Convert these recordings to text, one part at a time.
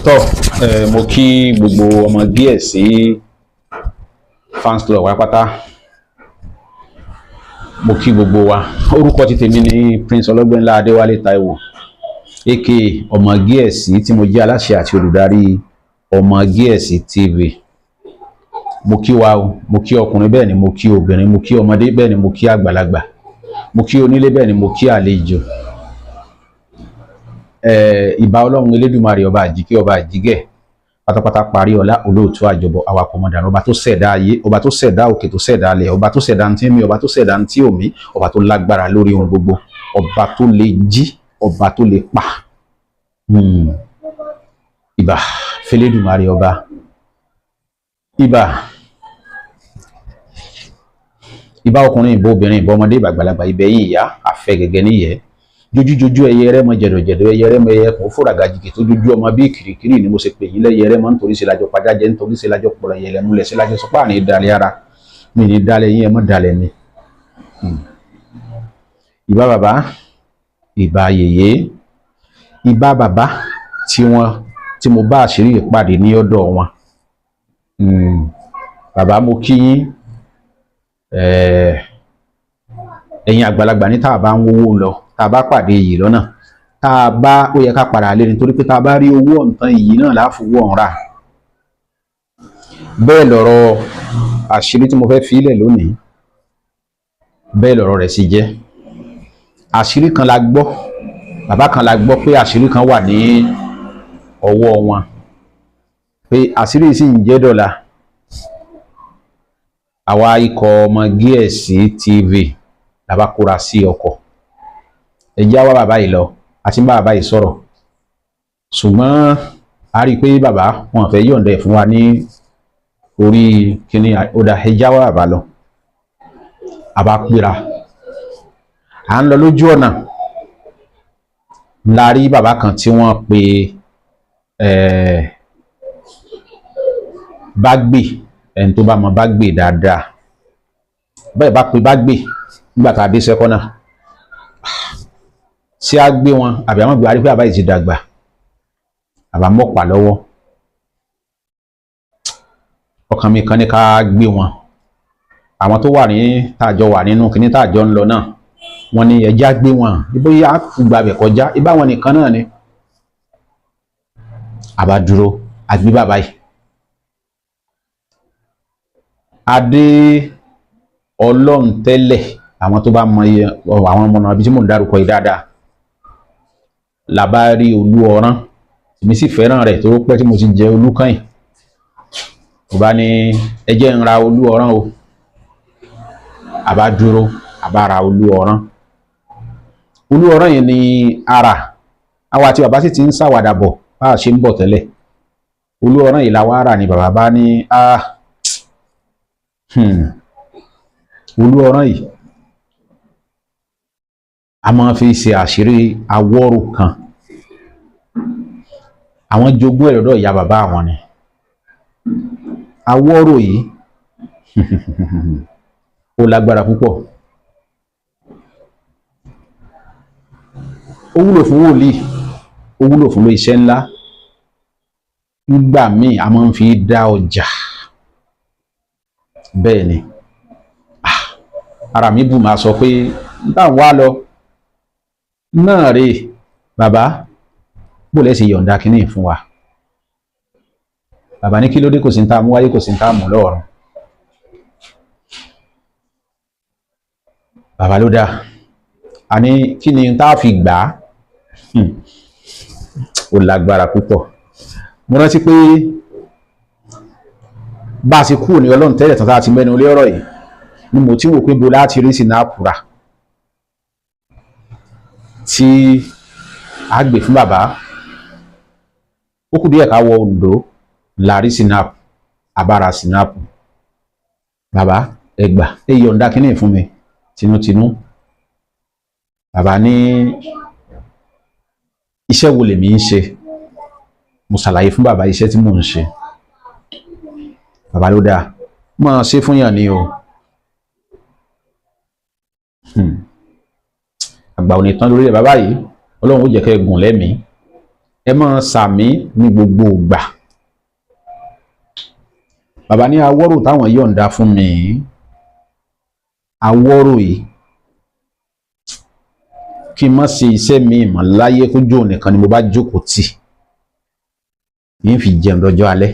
Tọ́ ẹ, mo kí gbogbo ọmọ Gíẹ̀sí fans club pátápátá. Mo kí gbogbo wa. Orúkọ ti tèmi ní Prince Ọlọ́gbẹ́nlá Adéwálé Táíwò, aka ọmọ Gíẹ̀sí, tí mo jẹ́ aláṣẹ àti olùdarí Ọmọ Gíẹ̀sí TV. Mo kí wa o. Mo kí ọkùnrin, bẹ́ẹ̀ ni mo kí obìnrin, mo kí ọmọdé, bẹ́ẹ̀ ni mo kí àgbàlagbà, mo kí onílé, bẹ́ẹ̀ ni mo kí àlejò. Ìbà Ọlọ́run Elédùmarè, ọba àjíkẹ́, ọba àjígẹ̀ pátápátá, parí ọlá, olóòtú àjọbọ, awakọ̀ ọmọdànù, ọba tó ṣẹ̀dá ayé, ọba tó ṣẹ̀dá òkè, tó ṣẹ̀dá alẹ̀, ọba tó ṣẹ̀dá ntí mi, ọba tó ṣẹ̀dá ntí òmí, ọba tó lágbára lórí ohun gbogbo, ọba tó lè jí, ọba tó lè pa. Ìbà fẹlẹ́dùmarè ọba. Ìbà, ìbà ọkùnrin, ìbà obìnrin, ìbà ọmọdé, ìbà àgbàlagbà, ìbẹ̀yìn ìyá àfẹ́ gẹ́gẹ́ níyẹ́ jójújójú, ẹyẹ rẹ mọ jẹdọjẹdọ, ẹyẹ rẹ mọ ẹyẹ kún fúragàjìkì tó jójú ọmọ bíi kìrìkìrì ni mo ṣe pè yín lẹyẹ rẹ mọ, nítorí ṣe lájọ pàjájẹ, nítorí ṣe lájọ pọlọ yẹlẹ múlẹ, ṣe lájọ sọpá ní ìdálẹ ara mi ní ìdálẹ yín, ẹ mọ dálẹ mi. Ìbà bàbá, ìbà yèyé, ìbà bàbá tí wọn tí mo bá àṣírí ìpàdé ní ọ̀dọ̀ wọn. Bàbá, mo kí yín. Ẹ̀yin àgbàlagbà ní tá a bá ń wówó lọ, tá a bá pàdé yìí lọ́nà, tá a bá ó yẹ ká padà lé, nítorí pé tá a bá rí owó ọ̀ǹtàn yìí náà láfowó ọ̀hún rà. Bẹ́ẹ̀ lọ̀rọ̀ àṣírí tí mo fẹ́ fi ilẹ̀ lónìí, bẹ́ẹ̀ lọ̀rọ̀ rẹ̀ sì jẹ́. Àṣírí kan la gbọ́, bàbá kan la gbọ́ pé àṣírí kan wà ní ọwọ́ wọn, pé àṣírí sì ń jẹ́ dọ̀la. Àwa ikọ̀ ọmọ Gíẹ̀sí TV la bá kóra sí ọkọ̀, ẹ jẹ́ wá bàbá yìí lọ. Àti bá bàbá yìí sọ̀rọ̀, ṣùgbọ́n a rí i pé bàbá wọn fẹ́ yọ̀ǹda ẹ̀ fún wa ní orí kíní. Ó dà, ẹ jẹ́ wá bàbá lọ. A bá pera, à ń lọ lójú ọ̀nà, la rí bàbá kan tí wọ́n pe Bágbè. Ẹni tó bá mọ Bágbè dáadáa, bẹ́ẹ̀ bá pe Bágbè nígbà tá a dé sẹ́kọ́nà, ṣé á gbé wọn àbí àwọn gbé? A rí pé bàbá yìí ti dàgbà, bàbá mọ̀pá lọ́wọ́. Ọkàn mi kan ní ká gbé wọn. Àwọn tó wà ní tàjọ wà nínú kíní tàjọ ń lọ náà, wọ́n ní ẹjá gbé wọn, bóyá gbàbẹ̀ kọjá ibà wọn nìkan náà ni. Àbá dúró, àgbé bàbá yìí. Adé Ọlọ́run tẹ́lẹ̀, àwọn tó bá mọ iye àwọn ọmọ náà bí tí mò ń dárúkọ yìí dáadáa, la bá rí Olú Ọ̀rán. Èmi sì fẹ́ràn rẹ̀ tó pẹ́ tí mo ti jẹ olúkànyìn. Mo bá ní ẹ jẹ́ ń ra Olú Ọ̀rán o. Àbá dúró, àbá ra Olú Ọ̀rán. Olú Ọ̀rán yìí ni ara àwa àti bàbá sì ti ń ṣàwàdà bọ̀ bá a ṣe ń bọ̀ tẹ́lẹ̀. Olú Ọ̀rán yìí la wá rà ní bàbá bá ní Olú Ọ̀rán yìí, a máa fi ṣe àṣírí awọ́rò kan, àwọn jogún ẹ̀ lọ́dọ̀ ìyá bàbá àwọn ni. Awọ́rò yìí, ó lágbára púpọ̀, ó wúlò fún wòlíì, ó wúlò fún iṣẹ́ ńlá. Nígbà míì, a máa ń fi dá ọjà. Bẹ́ẹ̀ ni ara mi bù máa sọ pé táwọn wá lọ náà rèé. Bàbá, bó lẹ́ ṣe yọ̀ǹda kínní fún wa? Bàbá ní kí ló dé? Kò sí ní tá a mú wáyé, kò sí ní tá a mú lọ́run. Bàbá ló dáa. A ní kí ni tá a fi gbà á? Ó lágbára púpọ̀. Mo rántí pé bá a ṣe kúrò ní Ọlọ́run tẹ́lẹ̀ tán, tá a ti mẹ́nu lé ọ̀rọ̀ yìí, ni mo ti wò pé bo láti rí sinapu rà tí a gbé fún bàbá. Ó kù díẹ̀ ká wọ Oǹdó, la rí sinapu, abára sinapu. Bàbá, ẹ gbà, ẹ yọ̀ǹda kínní fún mi tinútinú. Bàbá ní iṣẹ́ wo lèmi ń ṣe? Mo ṣàlàyé fún bàbá iṣẹ́ tí mò ń ṣe. Bàbá ló dáa, máa ṣe fún yàn ni o. Àgbà ò ní tán lórí ẹ̀. Bàbá yìí, Ọlọ́run ó jẹ́ kẹ́ ẹ gùn lẹ́mìí. Ẹ máa sàmí ní gbogbo ìgbà. Bàbá ní awọ́rò táwọn yọ̀ǹda fún mi, awọ́rò yìí, kí n má ṣe iṣẹ́ mi mọ́ láyé, kójú òun nìkan ni mo bá jókòó tì yín fi jẹun lọ́jọ́ alẹ́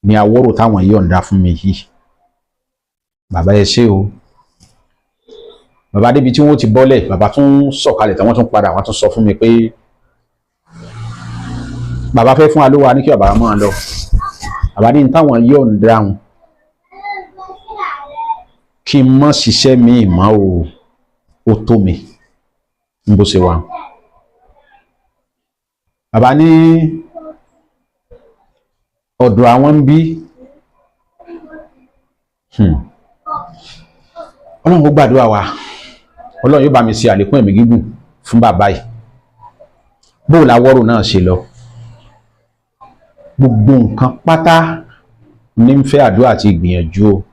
ní awọ́rò táwọn yọ̀ǹda fún mi yìí. Bàbá, ẹ ṣé o. Bàbá débi tí wọ́n ti bọ́lẹ̀, bàbá tún sọ̀kalẹ̀ tí wọ́n tún padà, wọ́n tún sọ fún mi pé bàbá fẹ́ fún wa lówó ní kí bàbá máa lọ. Bàbá ní táwọn yọ̀ǹda wọn kí n má ṣiṣẹ́ míì mọ́ o, ó tó mi ń bó ṣe wà. Bàbá ní ọ̀dọ̀ àwọn ń bí. Ọlọ́run ó gbàdúrà wa, Ọlọ́run yóò bá mi ṣe àlékún ẹ̀mí gígùn fún bàbá yìí. Bó làwọ́rò náà ṣe lọ, gbogbo nǹkan pátá ní ń fẹ́ àdúrà àti ìgbìyànjú o.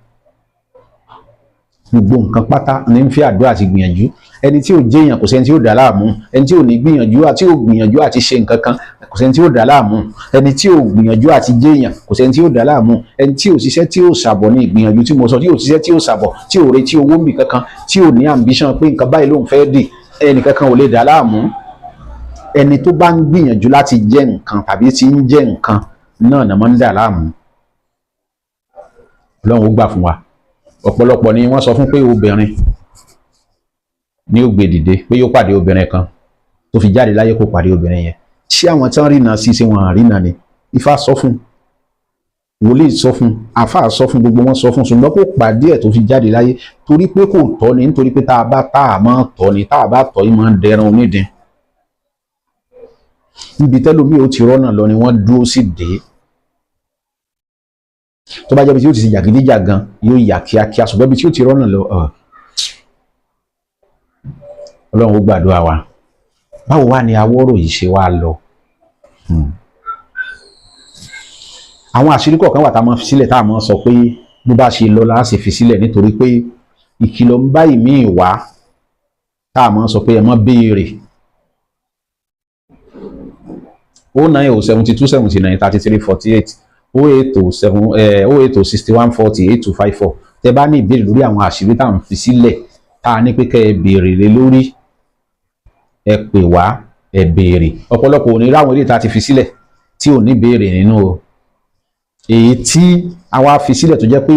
Gbogbo nǹkan pátá ní ń fẹ́ àdúrà àti ìgbìyànjú. Ẹni tí ò jẹ́yàn, kò sẹ́ni tí ó dà láàmú. Ẹni tí ò ní gbìyànjú àti ò gbìyànjú àti ṣe nǹkan kan, kò sẹ́ni tí ó dà láàmú. Ẹni tí ò gbìyànjú àti jẹ́yàn, kò sẹ́ni tí ó dà láàmú. Ẹni tí ò ṣiṣẹ́ tí ò ṣàbọ̀ ní ìgbìyànjú tí mo sọ, tí ò ṣiṣẹ́ tí ò ṣàbọ̀, tí ò retí owó nbì kankan, tí ò ní ambition pé nǹkan báyìí lòun fẹ́ dì, ẹnì kankan ò lè dà láàmú. Ẹni tó bá ń gbìyànjú láti jẹ́ nǹkan tàbí tí ń jẹ́ nǹkan náà máa ń dà láàmú. Ọlọ́run ó gbà fún wa. Ọ̀pọ̀lọpọ̀ ni wọ́n sọ fún pé obìnrin ní ó gbé dìde, pé yóò pàdé obìnrin kan, tó fi jáde láyé kó pàdé obìnrin yẹn. Ṣé àwọn tí wọ́n rìnà sí ṣé wọ́n rìnà ni? Ifá sọ fún, wòlíì sọ fún, àfáà sọ fún, gbogbo wọn sọ fún, ṣùgbọ́n kò pàdé ẹ̀ tó fi jáde láyé, torí pé kò tọ́ ni, nítorí pé tá a bá tá a máa tọ́ ni, tá a bá tọ́ yìí máa ń dẹran onídìí. Níbi tẹ́lómi ò ti rọ́nà lọ ni wọ́n dúró sí dé. Tó bá jẹ́ ibi tí yóò ti ṣe jàgídíjàgan, yóò yà kíákíá, ṣùgbọ́n ibi tí yóò ti rọ́nà lọ, Ọlọ́run ó gbàdúrà wa. Báwo wá ni awọ́rò yìí ṣe wá lọ? Àwọn àṣírí kọ̀ọ̀kan wà tá a máa fi sílẹ̀, tá a máa sọ pé bó bá ṣe lọ la ṣe fi sílẹ̀, nítorí pé ìkìlọ̀ ń bá ìmíì wá tá a máa sọ pé ẹ má béèrè. 090 72 79 33 48, 0807, 080 61 40 8254. Tẹ bá ní ìbéèrè lórí àwọn àṣírí tá à ń fi sílẹ̀, tá a ní pé kẹ́ ẹ béèrè lé lórí, ẹ pè wá, ẹ béèrè. Ọ̀pọ̀lọpọ̀ ò ní ráwọn eléyìí tá a ti fi sílẹ̀ tí ò ní béèrè nínú o. Èyí tí àwa fi sílẹ̀ tó jẹ́ pé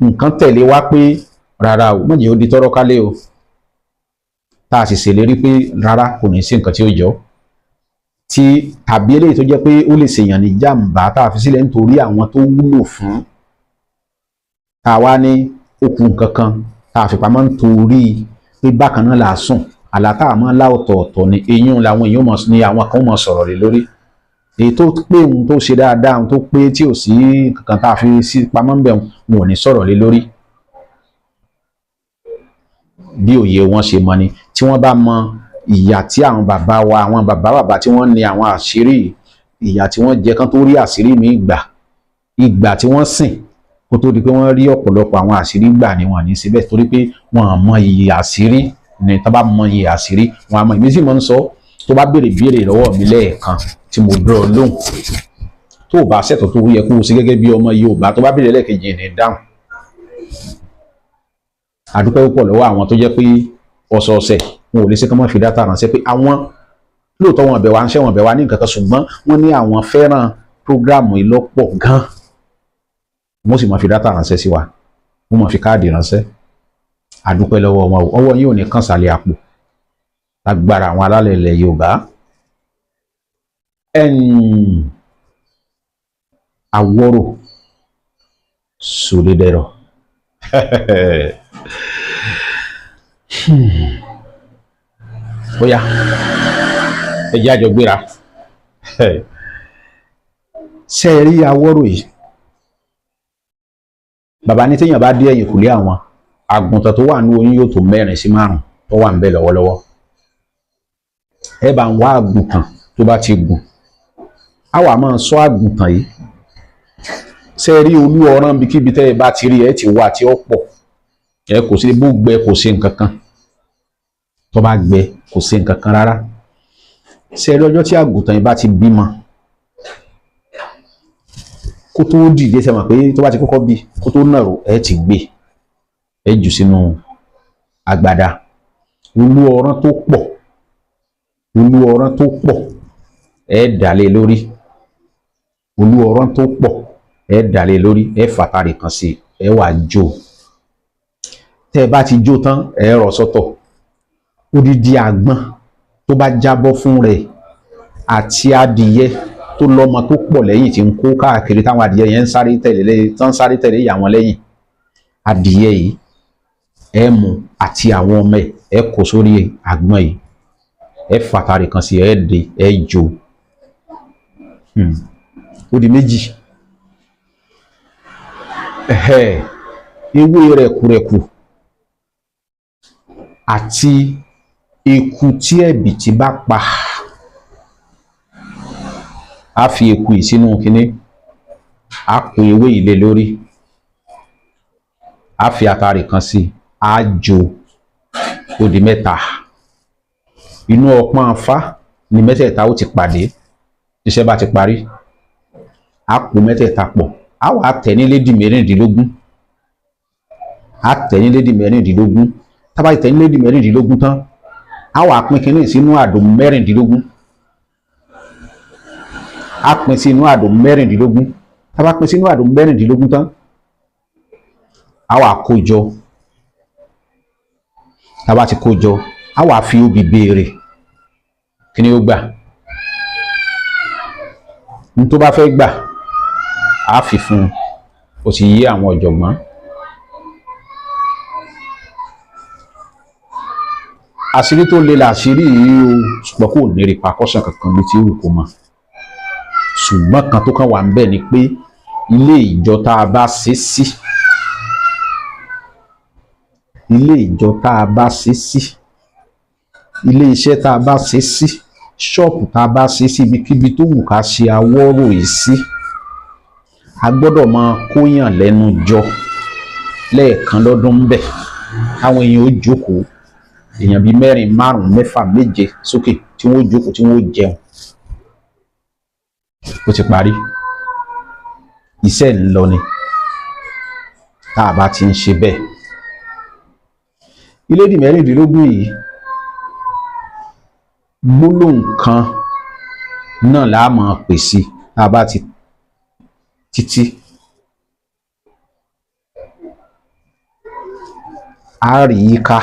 nǹkan tẹ̀lé wá pé rárá o, mọ̀jẹ̀ ó di tọ́rọ́ kálé o, tá a sì ṣèlérí pé rárá, kò ní sí nǹkan tí ó jọ tí, tàbí eléyìí tó jẹ́ pé ó lè ṣèyàn ní jàǹbá, tá a fi sílẹ̀ nítorí àwọn tó wúlò fún, tá a wá ní okùn nǹkan kan tá a fi pamọ́ nítorí pé bákan náà là á sùn, àlá tá a máa lá ọ̀tọ̀ọ̀tọ̀ ni. Eyín làwọn èèyàn mọ̀ ní àwọn kan mọ̀ sọ̀rọ̀ lé lórí. Èyí tó pé òun tó ṣe dáadáa, òun tó pé tí ò sí kankan tá a fi sí pamọ́ ńbẹ̀, wọn ò ní sọ̀rọ̀ lé lórí. Bí òye wọn ṣe mọ ni. Tí wọ́n bá mọ ìyà tí àwọn bàbá wa, àwọn bàbá bàbá tí wọ́n ní àwọn àṣírí, ìyà tí wọ́n jẹ kán tó rí àṣírí mi gbà, ìgbà tí wọ́n sìn kó tó di pé wọ́n rí ọ̀pọ̀lọpọ̀ àwọn àṣírí gbà, ni wọ́n ní síbẹ̀, torí pé wọ́n mọ iye àṣírí ni. Tó bá mọ iye àṣírí wọn àmọ́ ìmísí mọ́ ń sọ. Tó bá béèrè béèrè lọ́wọ́ mi lẹ́ẹ̀kan tí mo dúró lóhùn, tó o bá ṣètò tó yẹ kó o ṣe gẹ́gẹ́ bí ọmọ Yorùbá, tó bá béèrè lẹ́ẹ̀kejì, ní dáhùn. Àdúpẹ́ púpọ̀ lọ́wọ́ àwọn tó jẹ́ pé ọ̀sọ̀ọ̀sẹ̀ wọn ò lè ṣe kí wọ́n fi data ránṣẹ́, pé àwọn lóòótọ́ wọn bẹ̀ wá ń ṣẹ́, wọn bẹ̀ wá ní nǹkan kan, ṣùgbọ́n wọ́n ní àwọn fẹ́ràn program yìí lọ́pọ̀ gan. Wọ́n sì máa fi data ránṣẹ́ sí wa, wọ́n máa fi káàdì ránṣẹ́. Àdúpẹ́ lọ́wọ́ wọn o. Ọwọ́ yín ò ní kàn sàlẹ̀ àpò lágbára àwọn alálẹ̀ ilẹ̀ Yorùbá. Àwọ̀rò sòlédẹ̀rọ̀. Ó yá, ẹ jẹ́ àjọ gbéra. Ṣe é rí àwọ̀rò yìí? Bàbá ní téèyàn bá dé ẹ̀yìn kùlé àwọn, àgùntàn tó wà ní oyún yóò tó 4 sí 5 tó wà ń bẹ lọ́wọ́lọ́wọ́. Ẹ bá ń wá àgùntàn tó bá ti gùn, á wà máa sọ àgùntàn yìí. Ṣe rí olú ọ̀ràn, bíkíbi tẹ́ ẹ bá ti rí, ẹ ti wà tí ó pọ̀, ẹ kò sí bó gbẹ, kò sí nǹkan kan. Tó bá gbẹ, kò sí nǹkan kan rárá. Ṣe lọ́jọ́ tí àgùntàn yìí bá ti bímọ, kó tó dìde, ṣe mọ̀ pé tó bá ti kọ́kọ́ bí, kó tó nàró, ẹ ti gbé ẹ jù sínú agbada. Olú ọ̀rán tó pọ̀, olú ọ̀rán tó pọ̀, ẹ dà lé lórí. Olú ọ̀rán tó pọ̀, ẹ dà lé lórí. Ẹ fàtàrí kan sí, ẹ wà jó. Tẹ́ ẹ bá ti jó tán, ẹ rọ̀ sọ́tọ̀. Odidi àgbọn tó bá jábọ́ fún rẹ̀ àti adìyẹ tó lọ́mọ tó pọ̀ lẹ́yìn tí ń kó káàkiri, táwọn adìyẹ yẹn ń sáré tẹ̀lé lẹ́yìn, tán ń sáré tẹ̀lé ìyá wọn lẹ́yìn, adìyẹ yìí ẹ mú àti àwọn ọmọ ẹ, ẹ kó sórí àgbọn yìí, ẹ fàtàrí kan sí, ẹ dé, ẹ jó. Ó di méjì. Ewé rẹ̀kùrẹ̀kù àti eku tí ẹ̀bìtì bá pa, á fi eku yìí sínú kínní, á kó ewé yìí lé lórí, á fi àtàrí kan sí, á jó. Ó di mẹ́ta. Inú ọpọ́n afá ni mẹ́tẹ̀ẹ̀ta ó ti pàdé. Iṣẹ́ bá ti parí, á kó mẹ́tẹ̀ẹ̀ta pọ̀, á wàá tẹ̀ ní lédì 16, á tẹ̀ ní lédì 16. Tá bá ti tẹ̀ ní lédì 16 tán, á wàá pín kínní sínú àdó 16, á pín sínú àdó 16. Tá bá pín sínú àdó 16 tán, á wàá kó jọ. Tá bá ti kó jọ, á wàá fi obì béèrè kí ni ó gbà. N tó bá fẹ́ gbà, á fi fún un. Ó ti yé àwọn ọ̀jọ̀gbọ́n. Àṣírí tó le làṣírí yìí o, ṣùgbọ́n kò ní repercussion kankan bí tí wù kó mọ̀. Ṣùgbọ́n kan tó kàn wà ń bẹ̀ ni pé ilé ìjọ tá a bá ṣe sí, ilé ìjọ tá a bá ṣe sí, ilé iṣẹ́ tá a bá ṣe sí, ṣọ́ọ̀pù tá a bá ṣe sí, ibikíbi tó wù ká ṣe awọ́rò yìí sí, a gbọ́dọ̀ máa kóyàn lẹ́nu jọ lẹ́ẹ̀kan lọ́dún ń bẹ̀. Àwọn èèyàn ó jókòó, èèyàn bíi 4, 5, 6, 7 sókè, tí wọ́n ó jókòó, tí wọ́n ó jẹun. Ó ti parí, iṣẹ́ ń lọ ni tá a bá ti ń ṣe bẹ́ẹ̀. Ilédì 16 yìí, gbólóhùn kan náà la máa pè sí tá a bá ti títí a rí i ká.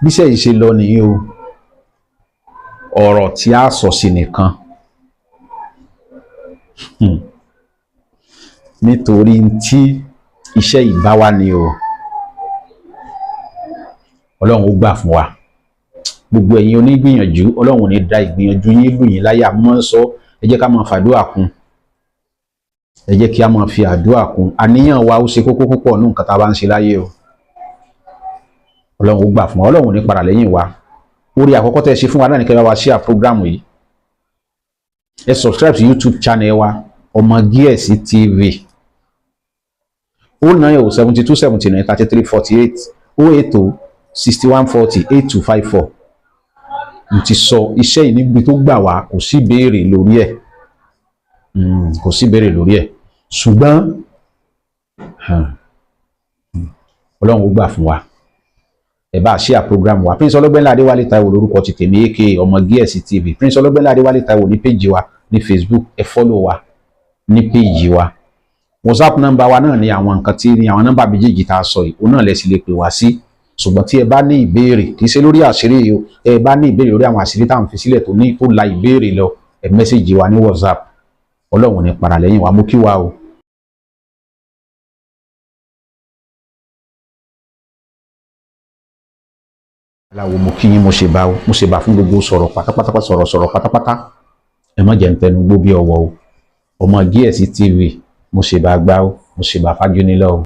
Bíṣẹ́ yìí ṣe lọ nìyí o. Ọ̀rọ̀ tí a sọ sí nìkan, nítorí tí iṣẹ́ yìí bá wà ní o, Ọlọ́run ó gbà fún wa. Gbogbo ẹ̀yin onígbìyànjú, Ọlọ́run ò ní da ìgbìyànjú yín lù yín láyà. Mọ́ ń sọ, ẹ jẹ́ ká máa fàdúrà kún, ẹ jẹ́ kí a máa fi àdúrà kún. Àníyàn wa ó ṣe kókó púpọ̀ nínú nǹkan tá a bá ń ṣe láyé o. Ọlọ́run ó gbà fún wa, Ọlọ́run ò ní padà lẹ́yìn wa. Orí àkọ́kọ́ tẹ́ ẹ ṣe fún wa náà ní kẹ́ bá wa share program yìí. Ẹ subscribe sí YouTube channel wa, Ọmọ Gíẹ̀sì TV. 090 72 79 33 48, 080 61 40 8254. Mo ti sọ iṣẹ́ yìí níbi tó gbà wá, kò sí béèrè lórí ẹ̀, kò sí béèrè lórí ẹ̀. Ṣùgbọ́n Ọlọ́run ó gbà fún wa. Ẹ bá share program wa. Prince Ọlọ́gbẹ́nlá Adéwálé Táíwò lórúkọ ti tèmi, aka Ọmọ Gíẹ̀sì TV. Prince Ọlọ́gbẹ́nlá Adéwálé Táíwò ní péjì wa ní Facebook, ẹ follow wa ní péjì wa. WhatsApp nọ́mbà wa náà ní àwọn nǹkan tí ní àwọn nọ́mbà méjèèjì tá a sọ yìí, òun náà lẹ sì lè pè wá sí. Ṣùgbọ́n tí ẹ bá ní ìbéèrè, kì í ṣe lórí àṣírí yìí o, ẹ bá ní ìbéèrè lórí àwọn àṣírí tá à ń fi sílẹ̀ tó ní tó la ìbéèrè lọ, ẹ mẹ́sẹ̀jì wa ní WhatsApp. Ọlọ́run ní padà lẹ́yìn wa. Mú kí wa o. Aláwo, mo kí yín, mo ṣe bá o, mo ṣe bá fún gbogbo sọ̀rọ̀ pátápátá, sọ̀rọ̀ sọ̀rọ̀ pátápátá. Ẹ má jẹ́ ń tẹnu gbó bí ọwọ́ o. Ọmọ Gíẹ̀sì TV, mo ṣe bá gbá o, mo ṣe bá fájú nílọ o.